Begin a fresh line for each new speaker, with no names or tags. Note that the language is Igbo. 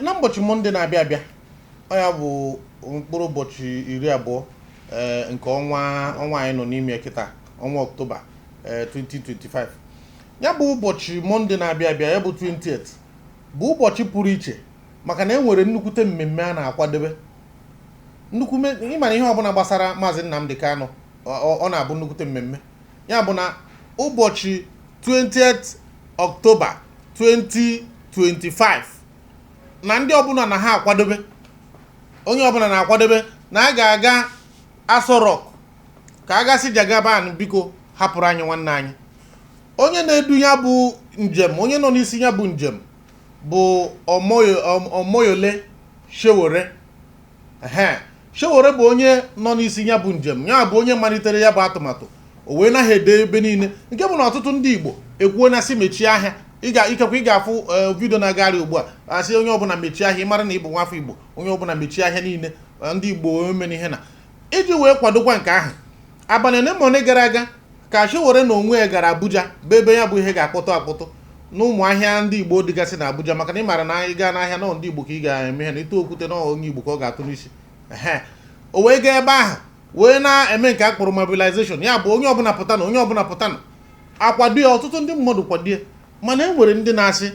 Na ụbọchị Mọnde na-abịa abịa, ọ ya bụ mkpụrụ ụbọchị 20 nke ọnwa anyị nọ n'ime kịta, ọnwa Ọktoba 2025. Ya bụ ụbọchị Mọnde na-abịa abịa, ya bụ 20th, bụ ụbọchị pụrụ iche maka na e nwere nnukwute mmemme a na-akwadebe. Nnukwu ịmara ihe ọbụla gbasara Maazị Nnamdi Kanu, ọ na-abụ nnukwute mmemme. Ya bụ na ụbọchị 20th Ọktoba 2025 na ndị ọbụla na ha akwadobe, onye ọbụla na-akwadobe na a ga-aga Aso Rock ka a gasị Jagaban, biko hapụrụ anyị nwanne anyị. Onye na-edu ya bụ njem, onye nọ n'isi ya bụ njem, bụ Omoyole Sowore. Ehe, Sowore bụ onye nọ n'isi ya bụ njem, ya bụ onye malitere ya bụ atụmatụ. O wee naghị ede ebe niile, nke bụ na ọtụtụ ndị Igbo ekwuo na sị mechie ahịa. Ị ga ikekwe ị ga-afụ video na-agagharị ugbu a, asị onye ọbụla mechie ahịa. Ị mara na ị bụ nwafọ Igbo, onye ọbụla mechie ahịa niile. Ndị Igbo emena ihe na iji wee kwadokwa nke ahụ. Abalị 1 na 1 gara aga ka Sowore na onwe ya gara Abuja, bụ ebe ya bụ ihe ga-akpọtụ akpọtụ n'ụmụ ahịa ndị Igbo dịgasị na Abuja, maka na ị maara na ị gaa n'ahịa nọ ndị Igbo ka ị ga-eme ihe na ịtụ okwute na onye Igbo ka ọ ga-atụ n'isi. Ehe, o wee gaa ebe ahụ wee na-eme nke a kpọrọ mobilization, ya bụ onye ọbụla pụta na onye ọbụla pụta na akwado ya. Ọtụtụ ndị mmadụ kwado ya, mana e nwere ndị na-asị